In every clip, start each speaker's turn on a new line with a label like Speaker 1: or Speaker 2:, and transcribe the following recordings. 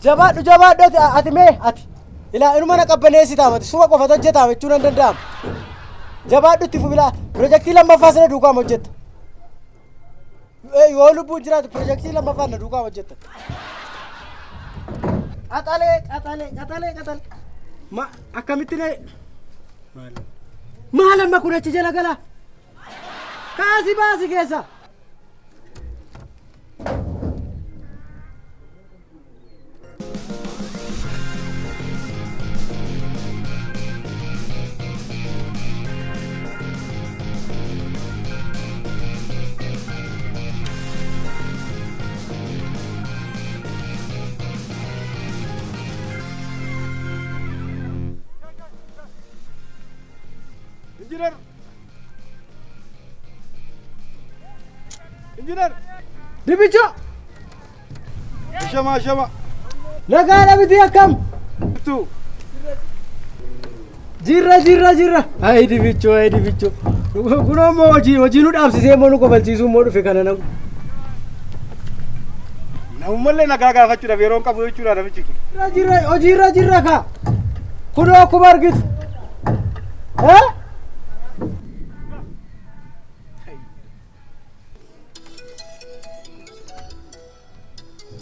Speaker 1: Jabaadhu jabaadhu ati mee ati ilaa inuma na qabbaneessita mati suma qofa hojjetaa jechuun hin danda'amu. Jabaadhu itti fufi ilaa pirojektii lammaffaa sana duukaa hojjetta. Yoo lubbuun jiraatu pirojektii lammaffaa na duukaa hojjetta. Qaxalee qaxalee qaxalee qaxalee. Ma akkamitti na maal amma kun achi jala gala? Kaasi baasi keessa.
Speaker 2: Injinar! Injinar!
Speaker 1: Dibicha!
Speaker 2: Shama shama.
Speaker 1: Nagaadha miti akkam?
Speaker 2: Tu.
Speaker 1: Jirra jirra jirra. Ayi dibichoo ayi dibichoo. Kunoo immoo hojii hojii nu dhaabsisee immoo nu kofalchiisuu immoo dhufe kana nama.
Speaker 2: Namumallee nagaa gaafachuudhaaf yeroo hin qabu jechuudha namichi kun.
Speaker 1: Jirra jirra hojiirra jirra kaa. Kunoo akkuma argitu. Eh?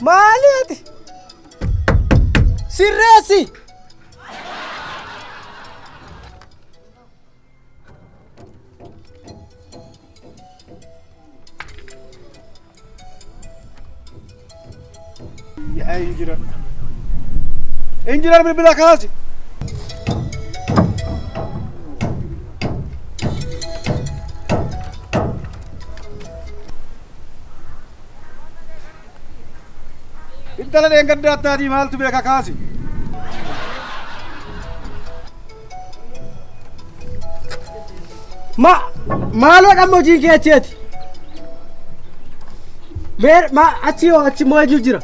Speaker 1: Maali ati? Sirreessi!
Speaker 2: Yaa injinar. Injinar bilbila kaasi. Intala dheengaddaa taatii maaltu beeka kaasi.
Speaker 1: Ma maaloo dhamma hojiin kee achi ati? Mee ma achi yoo achi moo eenyu jira?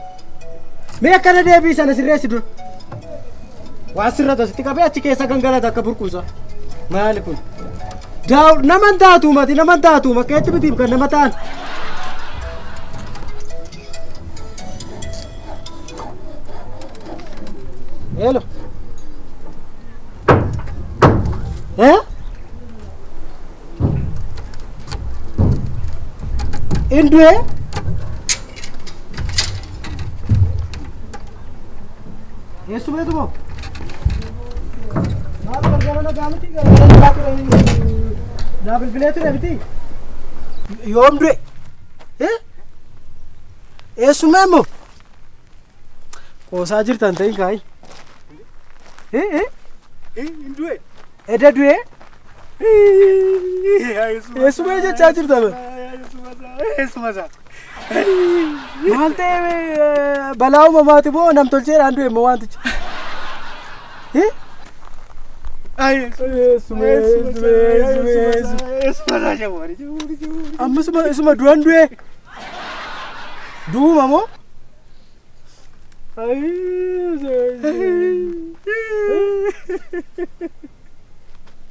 Speaker 1: Mee akkana deebii sana sirreessi dura. Waan sirratu asitti qabee achi keessa gangalata akka burquusa. Maali kun? Daaw nama hin taatu mati nama hin taatu makkeetti mitiif kan nama ta'an. Hello. Eh? Indue? Eessumeetu moo? Maal galgala nagaa miti galgala nagaa ture naa bilbilee ture miti. Yoom du'e? Eh? Eessumee immoo? Qoosaa jirtan ta'in kaayi. Eh eh?
Speaker 2: Hin du'e.
Speaker 1: Eda du'e? Eessumee jechaa jirta be.
Speaker 2: Eessuma isaa.
Speaker 1: Maal ta'e balaa uumamaati moo namtolcheedhaan du'e immoo wantichi? Eh? Eessumee eessumee eessumee eessumee.
Speaker 2: Eessuma isaa jawaari jawaari jawaari.
Speaker 1: Amma isuma isuma du'an du'e. Du'uma moo?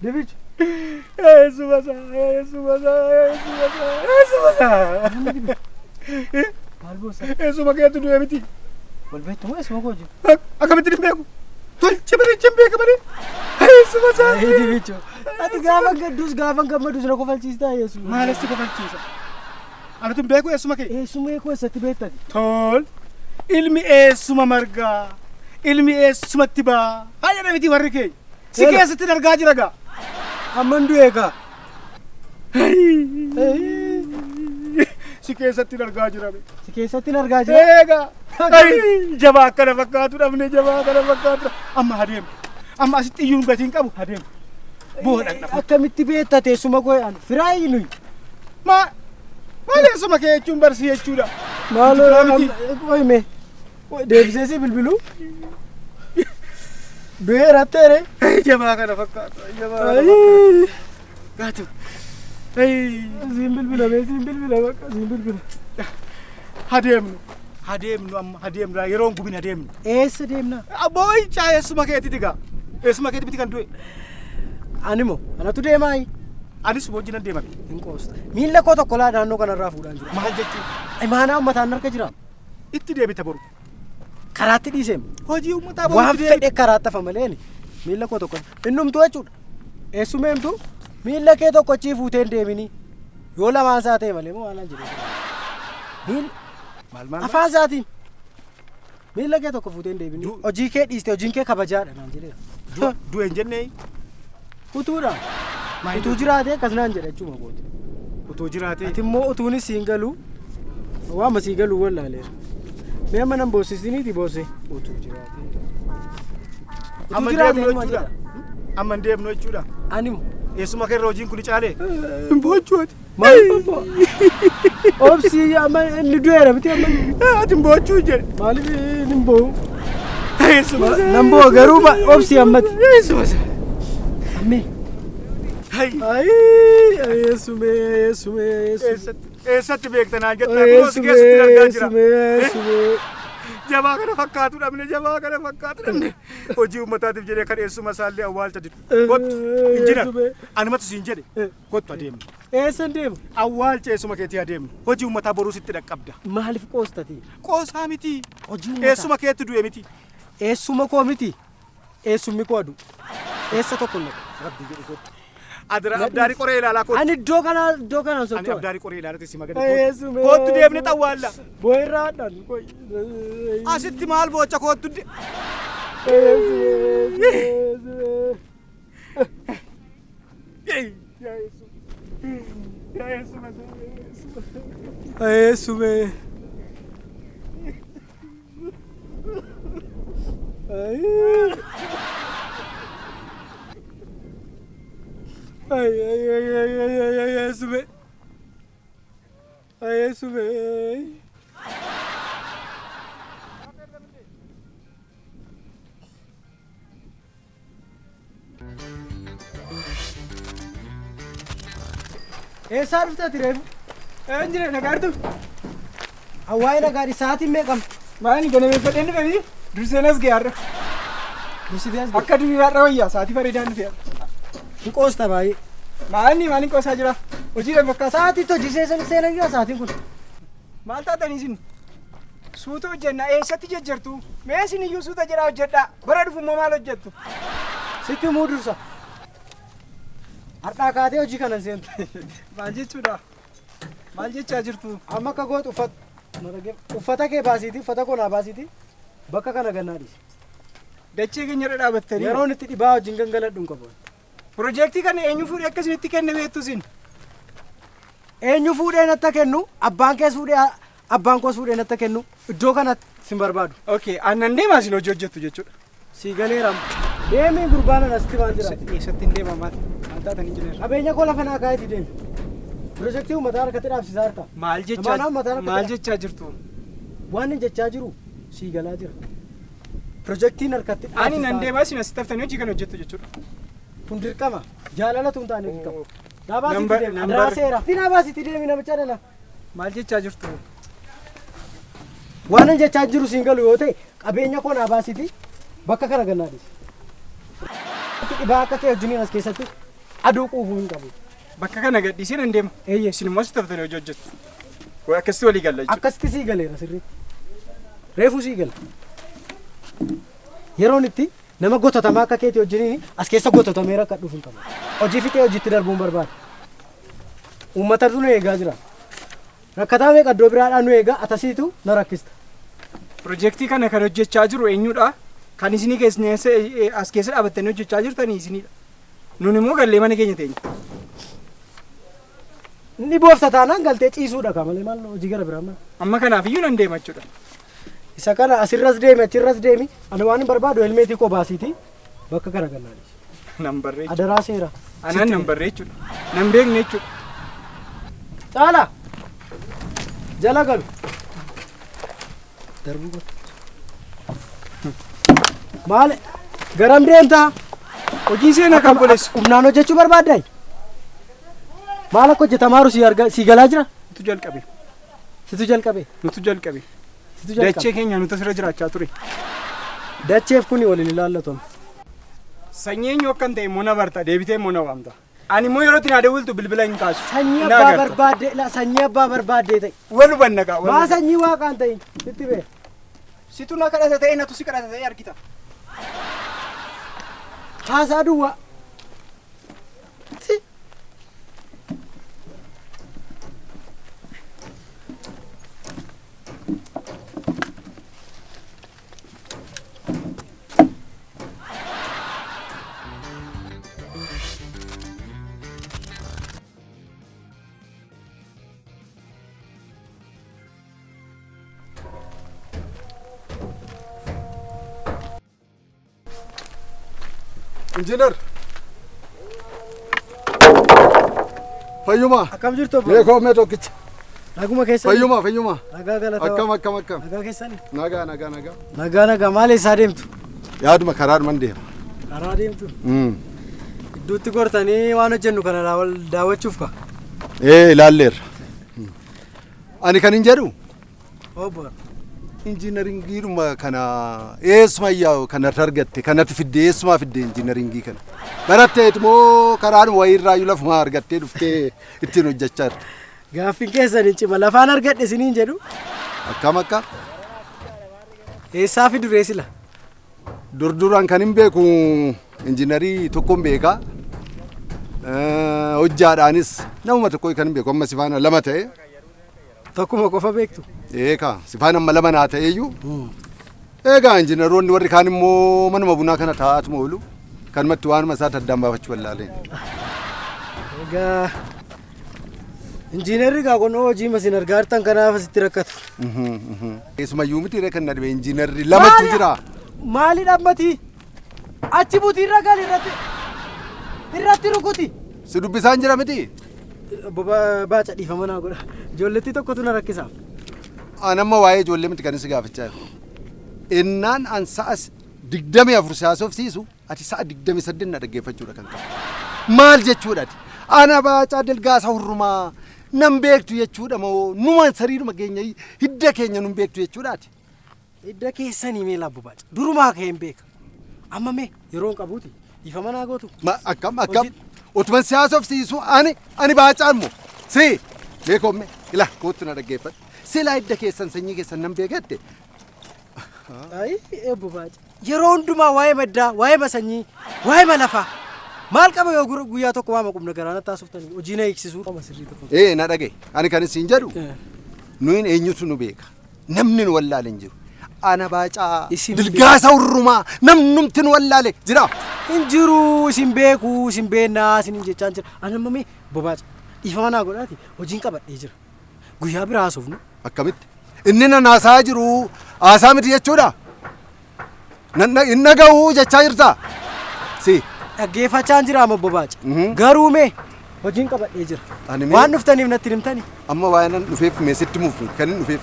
Speaker 1: Dibicha.
Speaker 2: Eessuma isaa eessuma isaa eessuma isaa eessuma isaa.
Speaker 1: Maal boosa?
Speaker 2: Eessuma keetu du'e miti.
Speaker 1: Wal beektu moo eessuma koo jiru?
Speaker 2: Akkamitti hin beeku? Tolche bareecha hin beeka malee. Eessuma isaa.
Speaker 1: Dibicha. Ati gaafa gaddus gaafa gammadus na kofalchiistaa eessuma.
Speaker 2: Maal si kofalchiisa? Anatu hin beeku eessuma kee.
Speaker 1: Eessuma koo eessatti beektati?
Speaker 2: Tol. Ilmi eessuma margaa. Ilmi eessumatti baa. Haa jedha miti warri keenya. Si
Speaker 1: Eela.
Speaker 2: keessatti argaa jira gaa.
Speaker 1: Amman du'e kaa.
Speaker 2: Si keessatti argaa jira.
Speaker 1: Si keessatti argaa jira.
Speaker 2: Eegaa. Jabaa akkana fakkaatu dhabne jabaa akkana fakkaatu. Amma adeemu. Amma asitti iyyuu gatiin qabu adeemu. Boo dhaqna.
Speaker 1: Akkamitti beekta teessuma koo an firaayi nuyi.
Speaker 2: Maa maal eessuma kee jechuun barsii jechuudha.
Speaker 1: Maaloo
Speaker 2: Firaa miti.
Speaker 1: qoy mee deebisee si bilbiluu du'ee ratteere.
Speaker 2: Jabaa kana fakkaatu. Jabaa kana fakkaatu. Gaatu.
Speaker 1: Siin bilbila mee siin bilbila bakka siin bilbila.
Speaker 2: Adeemnu. Adeemnu amma adeemnu yeroon gubin adeemnu.
Speaker 1: Eessa deemna?
Speaker 2: Boo'ichaa eessuma keetiiti gaa. Eessuma keeti miti kan du'e.
Speaker 1: Ani moo anatu deemaayi.
Speaker 2: Anis wajjin deemame.
Speaker 1: Hin qoosta. Miilla koo tokko laa naannoo kanarraa fuudhaan jira.
Speaker 2: Maal jechuun
Speaker 1: Imaanaa uummataan harka jira.
Speaker 2: itti deebita boru.
Speaker 1: Karaatti dhiiseem.
Speaker 2: Hojii uummataa
Speaker 1: Waan
Speaker 2: borutti deebi'e.
Speaker 1: fedhe karaatti hafa malee ani miilla koo tokko innumtuu jechuudha. Eessumeemtu miilla kee tokko achii fuutee hin deemini. Yoo lamaan isaa ta'e malee moo waan jedhu. Miilla
Speaker 2: Maal maal?
Speaker 1: afaan isaatiin miilla kee tokko fuutee hin deemini. Hojii kee dhiiste hojiin kee kabajaadha naan jedheera.
Speaker 2: Du'e hin jennee.
Speaker 1: Utuudha. Utuu jiraatee akkas naan jedha jechuuma kooti.
Speaker 2: Utuu jiraatee.
Speaker 1: Ati immoo utuunis siin galu waama sii galuu wallaaleera. Mee amma nan boossisiniiti boosse.
Speaker 2: Utuu jiraatee.
Speaker 1: Utuu
Speaker 2: Amma
Speaker 1: jiraatee
Speaker 2: deemnu
Speaker 1: immoo
Speaker 2: jechuudha.
Speaker 1: jedha.
Speaker 2: Amma hin deemnu jechuudha.
Speaker 1: Ani immoo.
Speaker 2: Eessuma keerra hojiin kun caalee. Hin boochuu ati.
Speaker 1: Maaliif ammoo? Obsi amma inni du'eera miti amma.
Speaker 2: Ati hin boochuu jedhe.
Speaker 1: Maaliif inni hin boo'u?
Speaker 2: Eessuma isaa.
Speaker 1: Nan boo'a garuu obsi ammati.
Speaker 2: Eessuma isaa.
Speaker 1: Ammee.
Speaker 2: Hai.
Speaker 1: Ayii eessumee eessumee eessumee.
Speaker 2: Eessatti eessatti beekta naan jettaa kunoo si keessatti argaa jira.
Speaker 1: Eessumee eessumee.
Speaker 2: Jabaa kana fakkaatu dhabne jabaa kana fakkaatu dhabne hojii uummataatiif jedhee kan eessuma isaallee awwaalcha didu. Kottu injinar anumatu siin jedhe kottu adeemnu.
Speaker 1: Eessan deema?
Speaker 2: Awwaalcha eessuma keetii adeemnu hojii uummataa boruu sitti dhaqqabda.
Speaker 1: Maaliif qoostati?
Speaker 2: Qoosaa miti.
Speaker 1: Hojii uummataa.
Speaker 2: Eessuma keetti du'e miti.
Speaker 1: Eessuma koo miti. Eessummi koo adu. Eessa tokko hin dhaqu.
Speaker 2: Rabbi jedhu kottu. Adira abdaarii qoree ilaalaa kottu.
Speaker 1: Ani iddoo kanaa iddoo kanaan
Speaker 2: Ani
Speaker 1: socho'a.
Speaker 2: abdaarii qoree ilaalaa si magana
Speaker 1: Eessumee.
Speaker 2: kottu. Kottu deemne xawwaalla.
Speaker 1: Boo'irraa hadhaan.
Speaker 2: Asitti maal boocha kottu.
Speaker 1: Eessumee eessumee.
Speaker 2: Yaa eessuma. Yaa eessuma.
Speaker 1: Eessumee. Ay. Ay ay ay ay ay ay ay eessumee. Ay eessumee. Eessaa dhufte ati reefu?
Speaker 3: Injinar nagaa jirtu?
Speaker 1: Hawaayee nagaadhi sa'aatiin meeqam?
Speaker 3: Maali ganameeffadheen dhufe miti? Durseen as ga'e har'a.
Speaker 1: Dursitee as ga'e.
Speaker 3: Akka durii har'a wayyaa sa'aatii bareedaan dhufe.
Speaker 1: Hin qoosta baay'ee.
Speaker 3: Maalni maaliin qoosaa jira? Hojiidhaan fakkaata.
Speaker 1: Sa'aatiitti hojii seenan jira sa'aatiin kun.
Speaker 3: Maal taatanii isin? Suuta hojjenna eessatti jejjertu? Mee isin iyyuu suuta jedhaa hojjedhaa. Bara dhufu immoo maal hojjettu?
Speaker 1: Sitti himuu dursa. Har'aa kaatee hojii kanan seentu.
Speaker 3: Maal jechuudha? Maal jechaa jirtu?
Speaker 1: Amma akka gootu uffata kee baasiitii uffata koo naa baasiitii bakka kana gannaa dhiisi.
Speaker 3: Dachee keenya irra dhaabattanii.
Speaker 1: Yeroon itti dhibaa wajjin gangaladhu hin qabu.
Speaker 3: Piroojeektii kana eenyu fuudhee akka isinitti kenne beektu isin?
Speaker 1: Eenyu fuudhee natti kennu abbaan kees fuudhee abbaan koos fuudhee natti kennu iddoo kanatti sin barbaadu.
Speaker 3: Okay, aannan deemaa isin hojii hojjettu jechuudha.
Speaker 1: Sii galeera. Deemii gurbaan asitti waan jiraate.
Speaker 3: Eessatti hin deema maal? Maal taatan injinar?
Speaker 1: Qabeenya koo lafa naa kaayetii deemi. Piroojeektii uummataa harkatti dhaabsisaa jirta.
Speaker 3: Maal jechaa
Speaker 1: Namaan mataa harkatti
Speaker 3: maal jechaa jirtu?
Speaker 1: Waan hin jechaa jiru sii galaa jira. Piroojeektiin harkatti
Speaker 3: Ani
Speaker 1: dhaabsisaa.
Speaker 3: nan deemaa isin asitti haftanii hojii kana hojjettu jechuudha.
Speaker 1: Kun dirqama. Jaalalatu hin taane dirqama. Naa baasiitii
Speaker 3: Nambar-
Speaker 1: deemi.
Speaker 3: nambar-
Speaker 1: Adaraa seera. Naa baasiitii deemi namicha dhala.
Speaker 3: Maal jechaa jirtu?
Speaker 1: Waan hin jechaa jiru siin galu yoo ta'e qabeenya koo naa baasiitii bakka kana gannaa dhiisi. Dhibaa akka kee wajjiniin as keessatti aduu quufuu hin qabu.
Speaker 3: Bakka kana gadhiisee nan deema.
Speaker 1: Eeyyee.
Speaker 3: Isin immoo asitti haftanii hojii hojjettu. Way akkasitti walii galla jechuudha.
Speaker 1: Akkasitti sii galeera sirriitti. Reefuu sii gala. Yeroon itti nama gototamaa akka keetii wajjiniin as keessa gototamee rakka dhufu hin qabu. Hojii fixee hojiitti darbuun barbaada. Uummatatu nu eegaa jira. Rakkataa meeqa iddoo biraadhaa nu eegaa atasiitu na rakkista.
Speaker 3: Piroojeektii kana kan hojjechaa jiru eenyudha? Kan isinii keessa as keessa dhaabattanii hojjechaa jirtanii isinidha. Nun immoo gallee mana keenya teenya.
Speaker 1: Inni boofta taanaan galtee ciisuudha kaa malee maal hojii gara biraa maal.
Speaker 3: Amma kanaaf iyyuu nan deema jechuudha.
Speaker 1: Isa kana asirras deemi achirras deemi ani waan hin barbaadu helmeetii koo baasiitii bakka kana gannaa dhiisi.
Speaker 3: Nan barree jechuudha.
Speaker 1: Adaraa seera.
Speaker 3: Anaan nan barree jechuudha. Nan beekne jechuudha.
Speaker 1: Caala jala galu. Darbuu godhu. Maal garam deemtaa?
Speaker 3: Hojiin seenaa kan boleessu.
Speaker 1: Humnaan hojjechuu barbaaddaa? Maal akka hojjetamaaru si arga si galaa jira?
Speaker 3: Nutu jalqabe.
Speaker 1: Situ jalqabe.
Speaker 3: Nutu jalqabe.
Speaker 1: Situ jalqabe.
Speaker 3: Dachee keenya nutu asirra jiraachaa ture.
Speaker 1: Dacheef kuni waliin ilaallatamu.
Speaker 3: Sanyii eenyu akkan ta'e immoo na barta deebitee immoo na waamta. Ani immoo yeroo itti naa dawwaltu bilbila hin kaasu.
Speaker 1: Sanyii
Speaker 3: Na
Speaker 1: abbaa
Speaker 3: agarta.
Speaker 1: barbaaddee la sanyii abbaa barbaaddee ta'e.
Speaker 3: Wal hubanna kaa. wal
Speaker 1: Maa
Speaker 3: hubanna.
Speaker 1: sanyii waaqaan ta'in sitti beera.
Speaker 3: Situ na kadhata ta'e natu si kadhata ta'e argita.
Speaker 1: Haasaa duwwaa.
Speaker 4: Injiinar. Fayyuma.
Speaker 1: Akkam jirtu obbo?
Speaker 4: Beekoo mee tokkicha.
Speaker 1: Naguma keessanii?
Speaker 4: Fayyuma fayyuma.
Speaker 1: Nagaa galatawaa.
Speaker 4: Akkam akkam akkam.
Speaker 1: Nagaa keessanii?
Speaker 4: Nagaa nagaa nagaa.
Speaker 1: Nagaa nagaa maal eessaa deemtu?
Speaker 4: Yaaduma karaadhuman deema.
Speaker 1: Karaa deemtu? Idduutti gortanii waan hojjennu kana daawwachuuf ka.
Speaker 4: Ee ilaalleerra. Ani kan hin jedhu
Speaker 1: Obbo.
Speaker 4: injiinaringiidhuma kana eessuma yaa'u kanatti argatte kanatti fidde eessumaa fidde injiinaringii kana. Baratteet moo karaadhuma wayiirraayyuu lafuma argattee dhuftee ittiin hojjechaa jirta.
Speaker 1: Gaaffiin keessan hin cima lafaan argadhe isiniin jedhu.
Speaker 4: Akkam akka
Speaker 1: Eessaa fi duree sila?
Speaker 4: Durduraan kan hin beeku injiinarii tokkoon beekaa. Hojjaadhaanis namuma tokko kan hin beeku amma sifaana lama ta'e.
Speaker 1: Tokkuma qofa beektu.
Speaker 4: Eekaa sifaan amma lama naa ta'eyyuu. Eegaa injiinaroonni warri kaan immoo manuma bunaa kana taa'aatuma oolu. Kanumatti waanuma isaa addaan baafachuu wallaaleen.
Speaker 1: Egaa injiinarri gaa qonnoo hojii masin argaa jirtan kanaaf asitti rakkatu.
Speaker 4: Eessumayyuu miti kan na dhibe injiinarri lamatu jira.
Speaker 1: Maali dhaabbatii? Achi butii irra gali irratti irratti rukuti.
Speaker 4: Si dubbisaan jira miti?
Speaker 1: Baaca dhiifama naa godha. Ijoollettii tokkotu na rakkisa.
Speaker 4: An amma waa'ee ijoollee miti kan si gaafachaa jiru. Innaan an sa'a 24 si haasofsiisu ati sa'a 28 na dhaggeeffachuudha kan qabu. Maal jechuudha ati? Ana Baacaa Dilgaasaa Hurrumaa nan beektu jechuudha moo numa sariidhuma keenya hidda keenya nun beektu jechuudha ati?
Speaker 1: Hidda keessanii mee laabbu baaca. Durumaa ka'een beeka. Amma mee yeroo hin qabuuti dhiifama naa gootu.
Speaker 4: Ma akkam akkam utuman si haasofsiisu ani ani baacaan moo si beekomme ila kootu na dhaggeeffadhu. Silaa hidda keessan sanyii keessan nan beekette.
Speaker 1: Ayi eebbu baaca. Yeroo hundumaa waa'ee maddaa, waa'ee masanyii, waa'ee malafaa. Maal qaba yoo guyyaa tokko waama qubna garaana taasiftanii hojii na eegsisuu qaba sirrii tokko.
Speaker 4: Ee na dhagaye ani kan isin jedhu nuyin eenyutu nu beeka namni nu wallaale hin jiru. Ana Baacaa Dilgaasa Hurrumaa namnumti nu wallaale jira.
Speaker 1: Hin jiru isin beeku isin beennaa isin jechaa jira. Ani amma mee bobaaca dhiifama naa godhaati hojiin qabadhee jira. Guyyaa biraa haasofnu.
Speaker 4: Akkamitti? Inni nan haasaa jiru haasaa miti jechuudha. Hin dhaga'u jechaa jirta. Si.
Speaker 1: Dhaggeeffachaa jira amma bobaaca. Garuu mee hojiin qabadhee jira. Waan dhuftaniif natti himtani.
Speaker 4: Amma waa'ee nan dhufeef mee sitti muuf kan hin dhufeef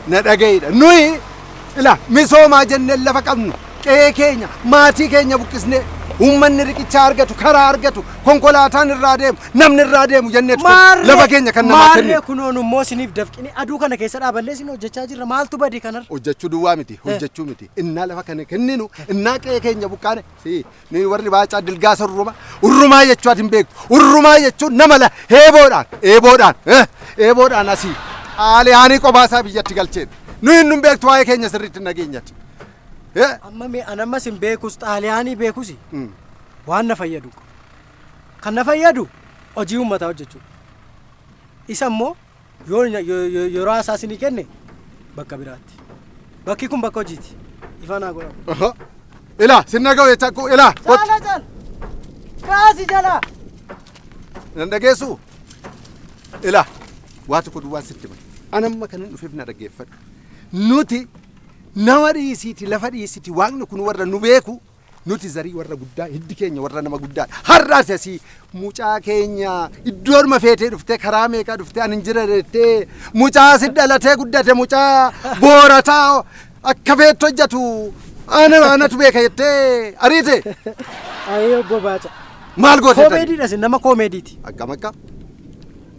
Speaker 4: na dhaga'eedha. Nuyi ila misoomaa jennee lafa qabnu qe'ee keenya maatii keenya buqqisnee uummanni riqichaa argatu karaa argatu konkolaataan irraa deemu namni irraa deemu jennee lafa keenya kan namaa kennu.
Speaker 1: Maarree kunoon immoo isiniif dafqine aduu kana keessa dhaabannee isin hojjechaa jirra maaltu bade kanarra.
Speaker 4: Hojjechuu duwwaa miti hojjechuu miti innaa lafa kana kenninu innaa qe'ee keenya buqqaane si nuyi warri Baacaa Dilgaasa Hurrumaa Hurrumaa jechuu ati hin beektu Hurrumaa jechuun nama la eeboodhaan eeboodhaan eeboodhaan asii xaaliyaanii qobaasaa biyyatti galcheedha. Nuyi nun beektu waa'ee keenya sirriitti nageenyatti.
Speaker 1: Amma mee an ammas hin beekus xaaliyaanii beekus waan na fayyadu. Kan na fayyadu hojii uummataa hojjechuudha. Isa immoo yeroo haasaa isinii kenne bakka biraatti. Bakki kun bakka hojiiti. Ifa naa godhamu.
Speaker 4: Ilaa sin dhaga'u jecha ilaa.
Speaker 1: Caala caala. Kaasi jalaa.
Speaker 4: Nan dhageessu. Ilaa waa tokko duwwaan sitti hima. An amma kan hin dhufeef na dhaggeeffadhu. Nuti nama dhiisiiti lafa dhiisiiti waaqni kun warra nu beeku nuti zarii warra guddaa hiddi keenya warra nama guddaa har'aas asii mucaa keenya iddoodhuma feetee dhuftee karaa meeqaa dhuftee ani hin jira jettee mucaa si dhalatee guddate mucaa boorataa akka feettu hojjetu anatu beeka jettee ariite.
Speaker 1: Ayii obbo Baaca.
Speaker 4: Maal goote?
Speaker 1: Koomeediidha isin nama koomeediiti.
Speaker 4: Akkam akka?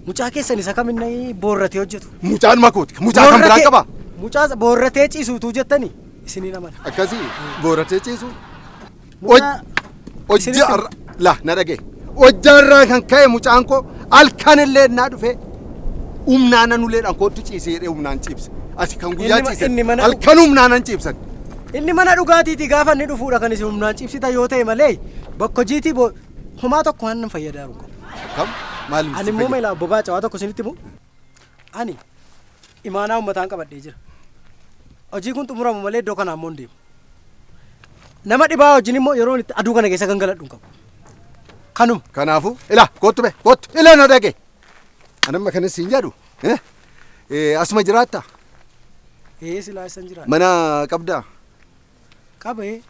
Speaker 1: Mucaa keessan isa kam inni boorratee hojjetu?
Speaker 4: Mucaan makooti. Mucaa kan biraan qaba.
Speaker 1: Mucaa boorratee ciisuutu jettanii isiniin amana.
Speaker 4: Akkasii boorratee ciisu. Hojii la na dhagaye. Hojjaarraa kan ka'e mucaan koo halkan illee naa dhufee humnaan anuleedhaan kootu ciisee jedhee humnaan ciibse. Ati kan guyyaa
Speaker 1: Inni
Speaker 4: ciisan
Speaker 1: mana-
Speaker 4: halkan humnaan an ciibsan.
Speaker 1: Inni mana dhugaatiitii gaafa inni dhufuudha kan isin humnaan ciibsita yoo ta'e malee bakka hojiitii homaa tokko waan nan fayyadaa jiru qabu.
Speaker 4: Kam maal
Speaker 1: Ani immoo meelaa bobaa cawaa tokko isinitti himu. Ani imaanaa uummataan qabadhee jira. Hojii kun xumuramu malee iddoo kanaa immoo hin deemu. Nama dhibaa wajjin immoo yeroo itti aduu kana keessa gangaladhu hin qabu. Kanuma.
Speaker 4: Kanaafuu ilaa kottu be kottu ilaa na dhage. Anamma kanas siin jedhu asuma jiraattaa?
Speaker 1: Ee silaa isan jira.
Speaker 4: Mana qabdaa?
Speaker 1: Qaba ee.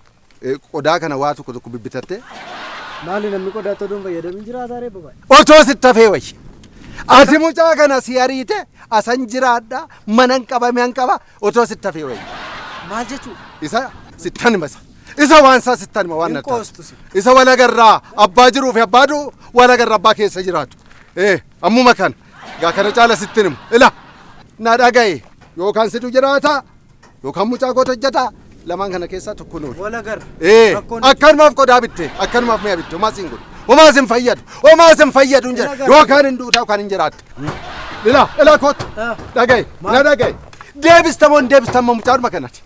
Speaker 4: Qodaa kana waa tokko tokko bibbitattee
Speaker 1: Maali namni qodaatti oduun fayyadamin jiraataa ree bobaa.
Speaker 4: otoo sitti hafee wayya. Ati mucaa kana si ariite asan jiraadha manan qaba mi'an qaba otoo sitti hafee wayya.
Speaker 1: Maal jechuudha?
Speaker 4: Isa sittan hima isa. Isa waan isaa sittan hima waan
Speaker 1: Hin
Speaker 4: natti taatu.
Speaker 1: qoostu si.
Speaker 4: Isa walagarraa abbaa jiruu fi abbaa du'u walagarraa abbaa keessa jiraatu. Ammuma kana gaa kana caala sittin himu. Ila na dhagaye yookaan situ jiraata yookaan mucaa kootu hojjeta lamaan kana keessaa tokko nuuri.
Speaker 1: Walagarra. Rakkoon
Speaker 4: Akkanumaaf qodaa bitte akkanumaaf mi'a bitte homaa siin godhu homaa sin fayyadu homaa sin fayyadu hin jedhu
Speaker 1: Ilaga.
Speaker 4: yookaan hin duuta yookaan hin jiraatte. Ila ila kootu
Speaker 1: Ah.
Speaker 4: dhagaye
Speaker 1: Maal?
Speaker 4: na dhagaye deebistamoo hin deebistamoo mucaadhuma kanati.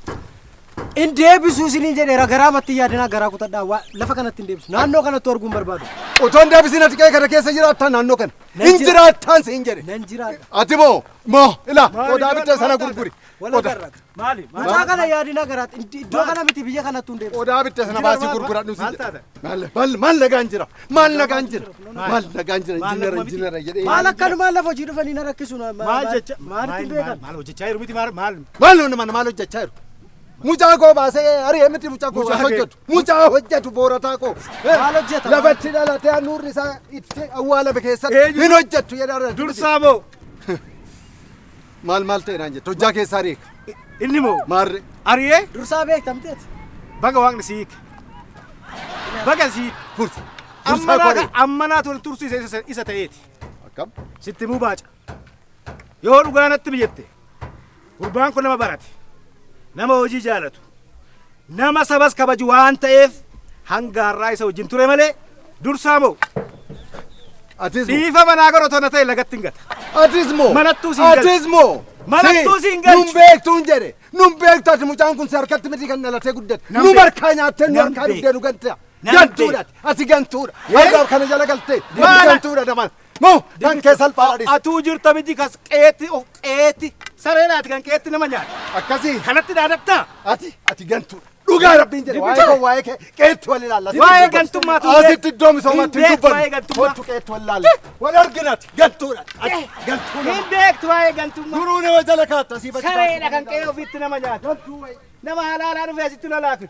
Speaker 1: In deebisuu isiniin jedheera garaa matti yaadinaa garaa kutadhaa waa lafa kanatti hin deebisu naannoo kanatti arguun barbaadu.
Speaker 4: Otoo hin deebisin ati qe'ee kana keessa jiraattan naannoo kana
Speaker 1: Nan
Speaker 4: hin
Speaker 1: jira-
Speaker 4: jiraattan siin jedhe.
Speaker 1: Nan jiraadha.
Speaker 4: Ati moo moo ila
Speaker 2: Maali,
Speaker 4: qodaa
Speaker 2: maali,
Speaker 4: bitte sana
Speaker 2: maal
Speaker 4: gurguri.
Speaker 1: Walagarra.
Speaker 2: Maali?
Speaker 1: Mucaa kana yaadinaa garaatti iddoo kana miti biyya kanatti hin deebisu.
Speaker 4: Qodaa bitte sana baasii gurguradhu siin
Speaker 2: Maal
Speaker 4: jedhe.
Speaker 2: taata?
Speaker 4: Maal maal maal nagaan jira maal nagaan jira maal nagaan jira
Speaker 2: Maal
Speaker 4: injiinara
Speaker 2: naguma miti?
Speaker 4: injiinara jedhee.
Speaker 1: Maal akkanumaan lafa hojii dhufanii na rakkisu
Speaker 2: Maal jecha?
Speaker 1: Maalitti hin beekan?
Speaker 2: Maal hojjechaa jiru miti maal maal?
Speaker 4: Maal nama maal hojjechaa jiru? Mucaa koo baasee ari'ee miti mucaa koo
Speaker 2: Mucaa
Speaker 4: baasee
Speaker 2: kee.
Speaker 4: hojjetu. Mucaa hojjetu boorataa koo.
Speaker 1: Maal hojjeta?
Speaker 4: Lafatti dhalatee handhuurri isaa itti awwaalame keessatti
Speaker 2: Eenyu?
Speaker 4: hin hojjettu jedhaa irra.
Speaker 2: Dursaa moo?
Speaker 4: Maal maal ta'e naan jettu hojjaa keessaa ari'e.
Speaker 2: Inni moo?
Speaker 4: Maarre.
Speaker 2: Ari'ee?
Speaker 1: Dursaa beektamteeti.
Speaker 2: Baga waaqni si hiike. Baga si hiike.
Speaker 4: Fursa. Dursaa koo ari'e.
Speaker 2: Ammanaa tole tursiise isa ta'eeti.
Speaker 4: Akkam?
Speaker 2: Sitti himuu baaca. Yoo dhugaa natti biyyette gurbaan kun nama barate, nama hojii jaalatu, nama sabas kabaju waan ta'eef hanga har'aa isa wajjin ture malee dursaa moo
Speaker 4: Atis moo?
Speaker 2: dhiifa manaa gara otoo na ta'e lagatti hin gata.
Speaker 4: Atis moo?
Speaker 2: Manattuu siin galchu.
Speaker 4: Atis moo?
Speaker 2: Manattuu siin galchu.
Speaker 4: Nun beektu hin jedhe. Nun beektu ati mucaan kun si harkatti miti kan dhalatee guddate.
Speaker 2: Nan
Speaker 4: Nu
Speaker 2: beeka.
Speaker 4: harkaa nyaattee nu
Speaker 2: Nan
Speaker 4: harkaa
Speaker 2: beeka.
Speaker 4: dhugdee nu gantea.
Speaker 2: Nan
Speaker 4: Gantuudha ati. Ati gantuudha. Harkaa kana jala galtee.
Speaker 2: Maala?
Speaker 4: Gantuudha damal. Moo kan kee salphaadha dhis.
Speaker 2: Atuu jirta miti kas qeetti of qeetti sareenaati kan qeetti nama nyaata.
Speaker 4: Akkasii.
Speaker 2: Kanatti dhaadattaa?
Speaker 4: Ati ati gantuudha. Dhugaa rabbiin jedhe waa'ee koo waa'ee kee qeetti wal ilaalla.
Speaker 2: Waa'ee gantummaa tu
Speaker 4: Asitti iddoo misoomaatti
Speaker 2: Hin
Speaker 4: hin
Speaker 2: beektu waa'ee
Speaker 4: dubbannu.
Speaker 2: gantummaa.
Speaker 4: Kottu qeetti wal ilaalla. Wal arginati gantuudha. Ati gantuu
Speaker 2: Hin beektu waa'ee gantummaa.
Speaker 4: Duruu nama jala kaatta asii
Speaker 2: Sareedha kan qe'ee ofiitti nama nyaatu.
Speaker 4: Gantuu wayi.
Speaker 2: Nama halaalaa dhufee asitti lolaa kun.